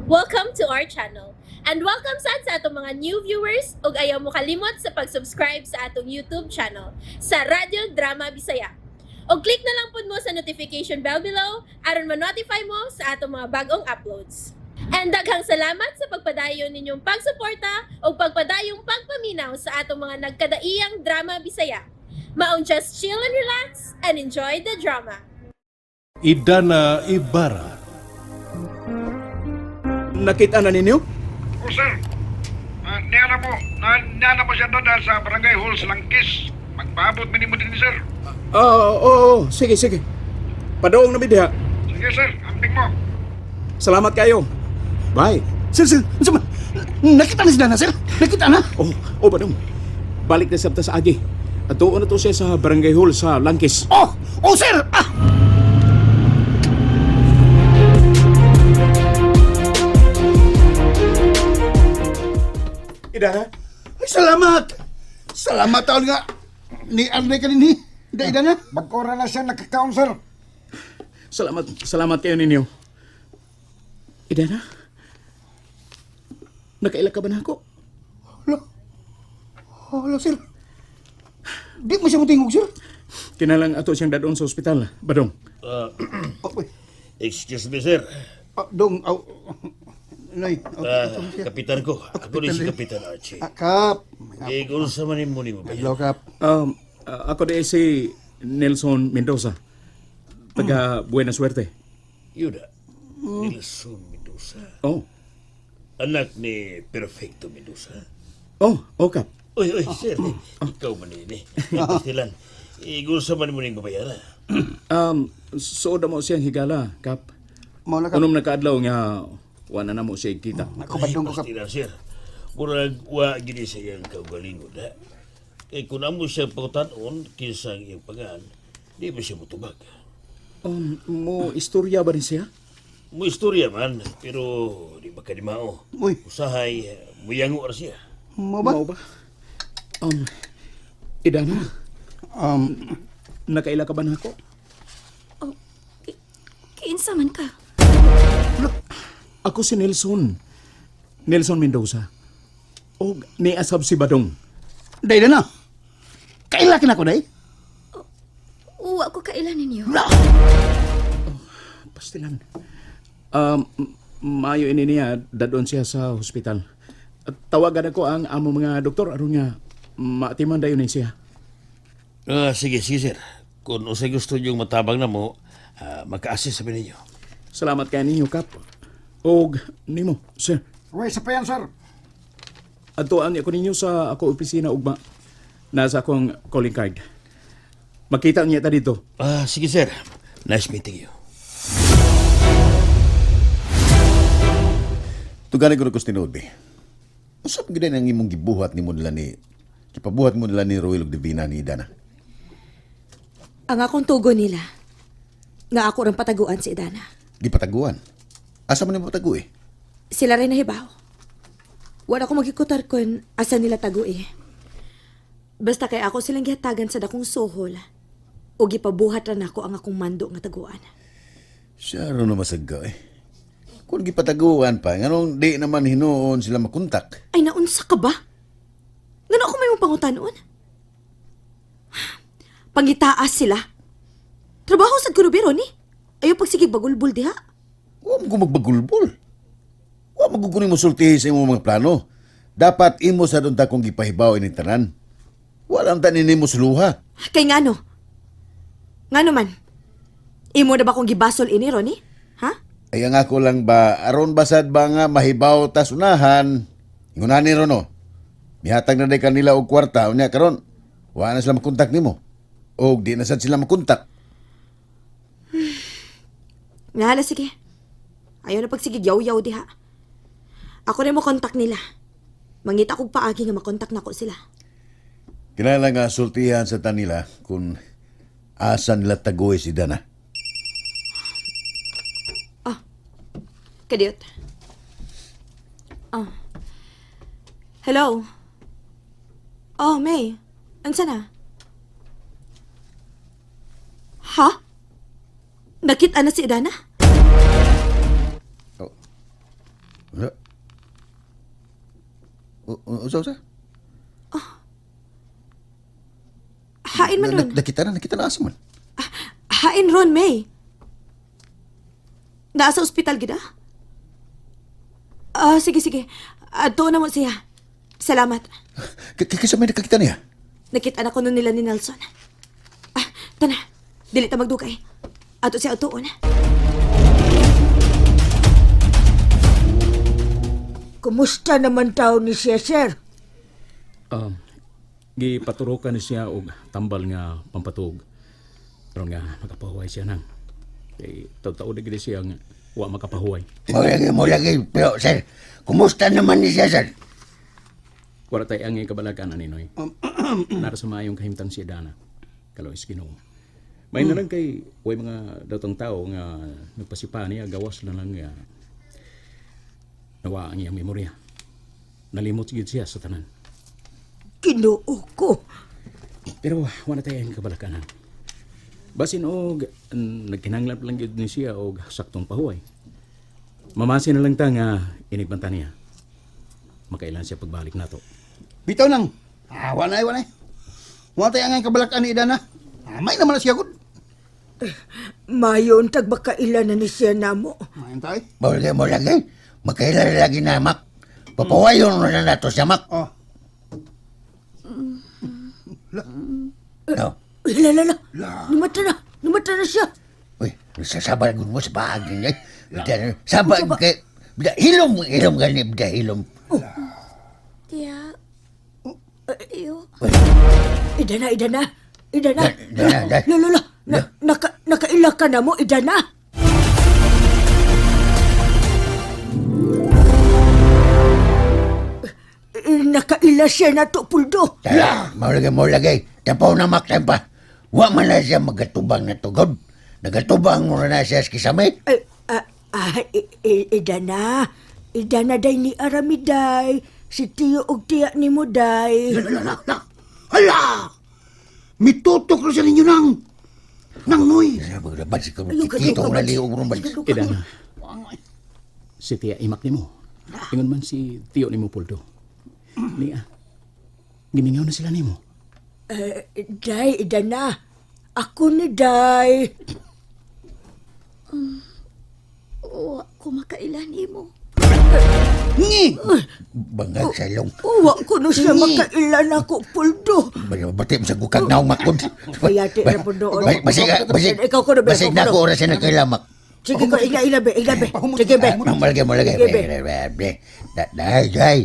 Welcome to our channel. And welcome sad sa atong mga new viewers ug ayaw mo kalimot sa pag-subscribe sa atong YouTube channel sa Radyo Drama Bisaya. Og click na lang pud mo sa notification bell below aron ma-notify mo sa atong mga bagong uploads. And daghang salamat sa pagpadayon ninyong pagsuporta ug pagpadayong pagpaminaw sa atong mga nagkadaiyang drama Bisaya. Maong just chill and relax and enjoy the drama. Idana Ibarra. Nakita na ninyo? Oh, sir. Niya na mo. Niya na mo siya doon sa Barangay Hall sa Langkis. Magpaabot minimo din, sir. Oo, oo, sige, sige. Padoong na mi diha. Sige, sir. Amping mo. Salamat kayo. Bye. Sir, sir, unsa man? Nakita na sila na, sir. Nakita na. Oh, Badong. Balik na sabta sa agi. At doon na to siya sa Barangay Hall sa Langkis. Oh, oh, sir. Ah! Idana? Ay, salamat. Salamat taon nga. Ni Arne ka dinhi. Dai na. Magkora na siya nakakaon, sir. Salamat, salamat kayo ninyo. Idana? Nakaila ka ba na ako? Hala. Hala, sir. Di mo siya motingog, sir. Kinalang ato siyang dadon sa ospital, Badong. Oh, uy. Excuse me, sir. Ah, dong, aw. Nay, oh, Ah, kapitan ko. Ako ni si Kapitan Archie. Ah, kap. Eh, kung sa man mo ni mo ba? Hello, kap. Ako di si Nelson Mendoza. Taga Buena Suerte. Yun na. Nelson Mendoza. Oh. Anak ni Perfecto Mendoza. Oh, okay. Uy, uy, sir. Ikaw man ini. Pastilan. Eh, kung sa man mo ning babayara. Suod na mo siyang higala, Kap. Mao na, kap. Unom nakaadlaw nga wala na mo siya kita. Ako badong ko, kap. Pastilan, sir. Murag wa gini sa iyang kaugalingon, ha? Kay kung amo siya pagtanon, kinsa ang iyang pangan, di ba siya mutubag? Mo istorya ba rin siya? Mo istorya man, pero di ba kadimao? Uy. Usahay, muyango ra siya. Mo ba? Mao ba? Idana, nakaila ka ba na ako? Oh, kiinsa man ka? Ako si Nelson. Nelson Mendoza. Og niasab si Badong. Dai na. Kaila ka na ko, dai? Uwa ko kailan ninyo. Hala. Pastilan. Maayo ini niya, dadon siya sa hospital. At tawagan ako ang amo mga doktor aron nga maatiman dayon ni siya. Ah, sige, sige, sir. Kung usay gusto niyong matabang na mo, maka-assist sa ninyo. Salamat kay ninyo, Kap. Og nimo, sir. Uy, sa pa yan, sir. Adtuan ko ninyo sa ako opisina ugma. Nasa akong calling card. Makita niya ta dito. Ah, sige, sir. Nice meeting you. Tugani ko na tinuod, be. Unsa pa gyud ang imong gibuhat nimo nila ni gipabuhat mo nila ni Roel ug Divina ni Dana? Ang akong tugo nila, nga ako rang pataguan si Idana. Gipataguan. Asa man nimo patago eh? Sila rin nahibaw. Wala ko magikutar kun asa nila tago eh. Basta kay ako silang gihatagan sa dakong suhol. O gipabuhat ra nako ang akong mando nga taguan. Siya ron na masagga eh. Kung gipataguan pa, nganong di naman hinuon sila makontak. Ay naunsa ka ba? Ngano ako may mong pangutanon? Pangitaas sila. Trabaho sad kuno biro ni. Ayo pagsigig bagulbul diha. Wa mo magbagulbol. Wa mo kunin mo sultihi sa imong mga plano. Dapat imo sa doon ta kung gipahibaw ini tanan. Wala ang tanin nimo suluha. Kay ngano? Ngano man? Imo na ba kong gibasol ini, Ronnie? Ha? Ay ang ako lang ba, aron basad ba nga mahibaw tas unahan? Ingunani ron no. Mihatag na day kanila og kwarta unya karon. Wa na sila makontak nimo. Og di na sad sila makontak. Nahala, sige. Ayaw na pagsigig yaw-yaw diha. Ako rin mo kontak nila. Mangita kog paagi nga makontak nako sila. Kinahanglan nga sultihan sa tanila kung asa nila tagoy si Dana. Kadiyot. Oh. Hello? Oh, May. Ansa na? Ha? Nakita na si Idana? Oh. Wala. Usa, usa. Hain man ron. Nakita na asa man. Hain ron, May. Naa sa ospital gid ah? Ah, sige, sige. Adto na mo siya. Salamat. Kisa may nakakita niya. Nakita na ko nun nila ni Nelson. Ah, tana. Dili ta magdugay. Ato siya atuon. Kumusta naman tao ni siya, sir? Gipaturokan ni siya og tambal nga pampatug. Aron nga makapahuway siya nang. Kay taud-taud gid siya nga wa makapahuway. Mo lagi, pero sir, kumusta naman ni siya, sir? Wala tay angay kabalakan ani Noy. Nara sa maayong kahimtang si Dana. Kaloy sa Ginoo. May na lang kay way mga datong tao nga nagpasipa niya gawas na lang nga nawa ang iyang memorya. Nalimot gid siya sa tanan. Ginoo ko. Pero wala tayo ang kabalakanan. Basin og nagkinahanglan pa lang gyud ni siya og saktong pahuway. Mamasi na lang ta nga inigbanta niya. Makailan siya pagbalik nato. Bitaw nang. Ah, wala ay, wala ay. Wala tayo ang kabalakan ni Idana. Ah, may naman na siya gud. Mayon tagbakailan na ni siya namo. Mayon tayo. Mo lagi, makailan lagi na, Mak. Papawayon na nato siya, Mak. Oh. No. Uy, la, la, la. Numata na. Numata na siya. Uy, sasabal gud mo sa baag niya. Bida, sabag kay bida, hilom, hilom gani, bida, hilom. Tiya. Tiyo. Uy, Idana, idana. Idana. Idana, idana. La, la, la. Na, nakaila ka na mo, idana. Eh, nakaila siya na to, Puldo. Tara, mo lagi, tapaw na, Mak, pa. Wa man na siya magatubang na tugod. Nagatubang mo na siya sa kisame. Ay, idana. Idana day ni Aramiday. Si Tiyo og tiya ni mo day. La, la, la, la. Hala! Mitutok na siya ninyo nang. Nang noy. Ayaw ka, Kito ayaw ka, na liog ron ba? Idana. Si Tia imak nimo. Ingon man si Tiyo nimo Puldo. Niya. Gimingaw na sila nimo. Eh, day, idana. Ako ni day. Wa ko makailan nimo. Ngi! Bangag sa ilong. Uwa ko no siya makailan ako, Puldo. Bati mo sa gukag naong makod. Bayati na po doon. Basig, basig, Ikaw ko na, be, basig ikaw na ko ako na. oras na nagkailamak. Sige ko, ila, ila, be, ila, be. Sige, be. Malagay, malagay. Sige, be. Day, day.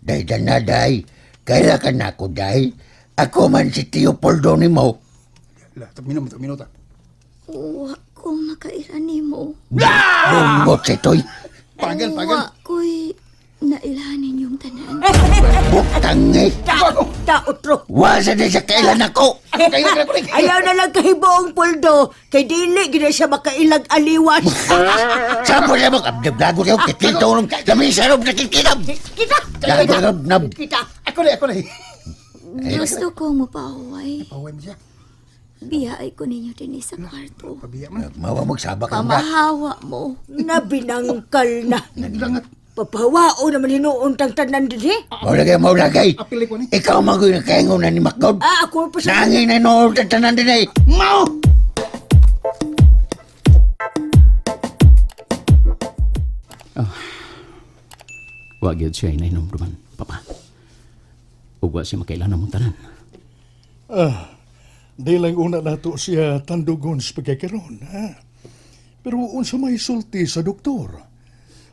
Day, na, day. Kaila ka na ako, day. Ako man si Tio Poldo ni mo. La, minuto, minuto. Wa ko makailan nimo. Bungot si Toy. Pagal, pagal. Wa ko'y nailahan ninyong tanan. Butang eh. Ta, ta, otro. Wasa na siya kailan ako. Kailan ka na ko Ayaw na lang kahibuong, Puldo. Kay dili, gina siya makailag aliwas. Sampo siya mo. Abdablago siya. Kitito ron. Lamisa ron. Nakikitab. Kita! Lago ron. Nab. Kita! Ako na, ako na. Gusto ko mapahuway. Pahuway mo siya. Biyaay ko ninyo din sa kwarto. Pabiya man. Mawa magsaba ka na. Pamahawa mo. Nabinangkal na. Langat. Papahawao naman hinuon tang tanan din, eh. Maulagay, maulagay. Apilay ko ni. Ikaw magoy na kaingon na ni Makod. Ah, ako pa sa... Nangin na nood ang tanan din eh. Mao! Wa gyud siya inainom duman, papa. Ug wa siya makailan among tanan. Ah, di lang una nato siya tandugon sa pagkakaroon, ha? Pero unsa may sulti sa doktor?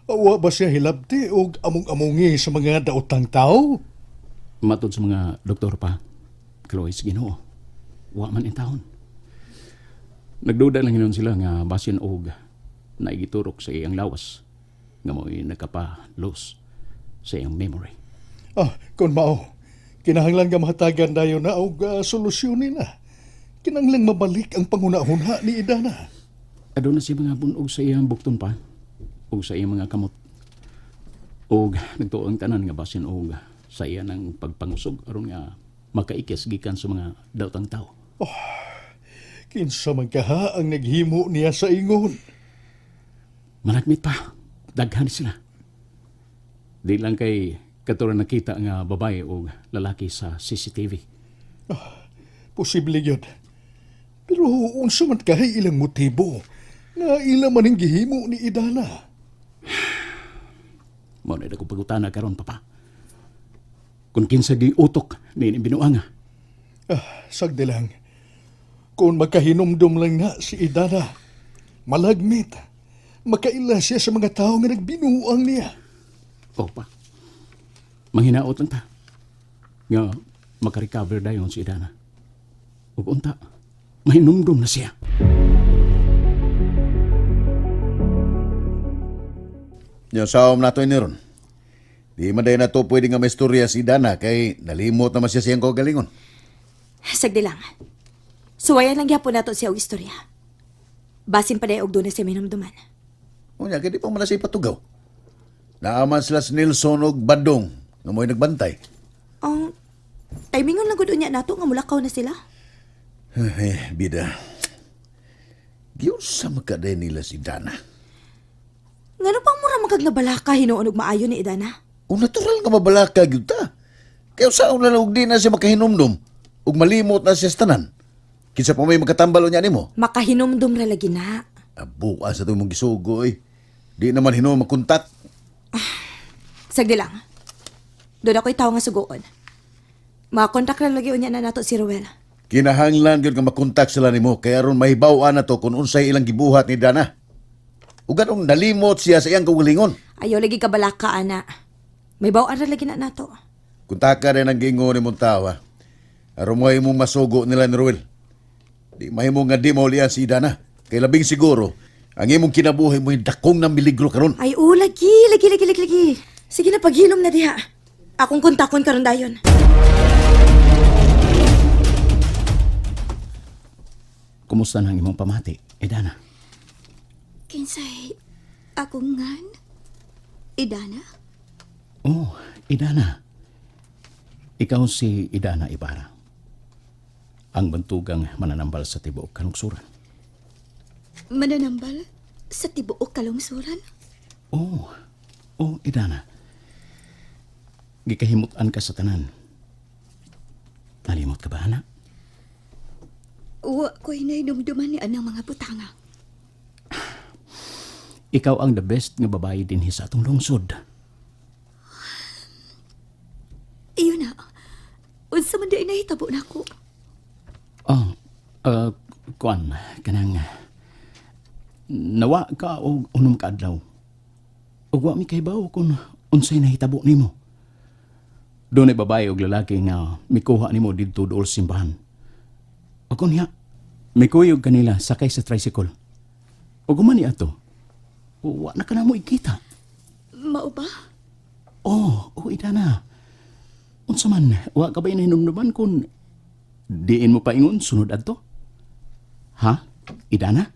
Wa ba siya hilabti og among-amongi sa mga daotang tao? Matod sa mga doktor pa, Chloe sa Ginoo. Wa man in taon. Nagduda lang hinon sila nga basin og naigiturok sa iyang lawas nga mo'y nagkapa-lose sa iyang memory. Ah, kon mao, kinahanglan nga mahatagan dayon na og solusyon nila. Kinahanglan mabalik ang panghuna-huna ni Idana. Aduna siya mga bunog sa iyang bukton pa ug sa iyang mga kamot. Og nagtuo ang tanan nga basin og sa iya ng pagpangusog aron nga makaikis gikan sa mga daotang tao. Kinsa man kaha ang naghimo niya sa ingon. Managmit pa, daghan sila. Di lang kay katulad nakita nga babae o lalaki sa CCTV. Posible yun. Pero unsa man kahay ilang motibo nga ila man ang gihimo ni Idana. Mao na akong pagutana karon papa. Kung kinsa giutok ni binuanga. Ah, sagdi lang. Kung magkahinumdum lang na si Idana, malagmit, makaila siya sa mga tao nga nagbinuang niya. Opa. Manghinaot lang ta. Nga makarecover dayon si Idana. Ug unta, mahinumdum na siya. Yung saom nato ini ron. Di man day na to pwede nga may istorya si Dana kay nalimot naman siya siyang kagalingon. Sagdi lang. Suwayan lang gyapon nato siya og istorya. Basin pa day og doon na siya minumduman. Unya, kaya di pa man na siya ipatugaw. Naaman sila si Nilson og Badong nga mo'y nagbantay. Ang timingon lang gud unya nato nga mulakaw na sila. Eh, bida. Giyon sa makaday nila si Dana. Ngano pang mura man kag nabalaka hinuon og maayo ni Idana? O natural nga mabalaka gyud ta. Kaya sa una lang og di na siya makahinumdum ug malimot na siya sa tanan. Kinsa pa may makatambal unya nimo? Makahinumdum ra lagi na. Abuka sa itong mong gisugo eh. Di naman hinuon makuntat. Sagdi lang. Doon ako'y tao nga sugoon. Makakontak ra lagi unya na nato si Ruel. Kinahanglan gyud nga makontak sila nimo kay aron mahibaw-an na to kung unsay ilang gibuhat ni Dana. Ug ganong nalimot siya sa iyang kaugalingon. Ayaw lagi ka balaka ana. May bawaan ra lagi na nato. Kuntaka rin ang giingon nimong tao ha. Aron mo imong masugo nila ni Ruel. Di mahimo nga di maulian si Dana. Kay labing siguro, ang imong kinabuhi mo'y dakong ng miligro karon. Ay, oo, lagi, lagi, lagi, lagi, lagi. Sige na, paghilom na diha. Akong kontakon karon dayon. Kumusta na ang imong pamati, Idana? Kinsay akong ngan? Idana? Oh, Idana. Ikaw si Idana Ibarra. Ang bantugang mananambal sa tibuok kanugsuran. Mananambal sa tibuok kalungsuran? Oh, oh, Idana. Gikahimutan ka sa tanan. Nalimot ka ba, anak? Wa ko'y nainumduman ni anang mga butanga. Ikaw ang the best nga babae dinhi sa atong lungsod. Iyo na. Unsa man di nahitabo nako. Oh, kuan, kanang nawa ka og unom ka adlaw. Ug wa mi kahibaw kung unsay nahitabo nimo. Dunay babae og lalaki nga mikuha nimo didto duol sa simbahan. Ug kunya, mikuyog kanila sakay sa tricycle. Ug human ni ato, wa na ka namo ikita. Mao ba? Oh, oh, Idana. Unsa man, wa ka ba inahinumduman kung diin mo paingon sunod adto? Ha? Idana?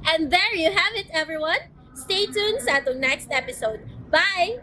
And there you have it, everyone. Stay tuned sa atong next episode. Bye!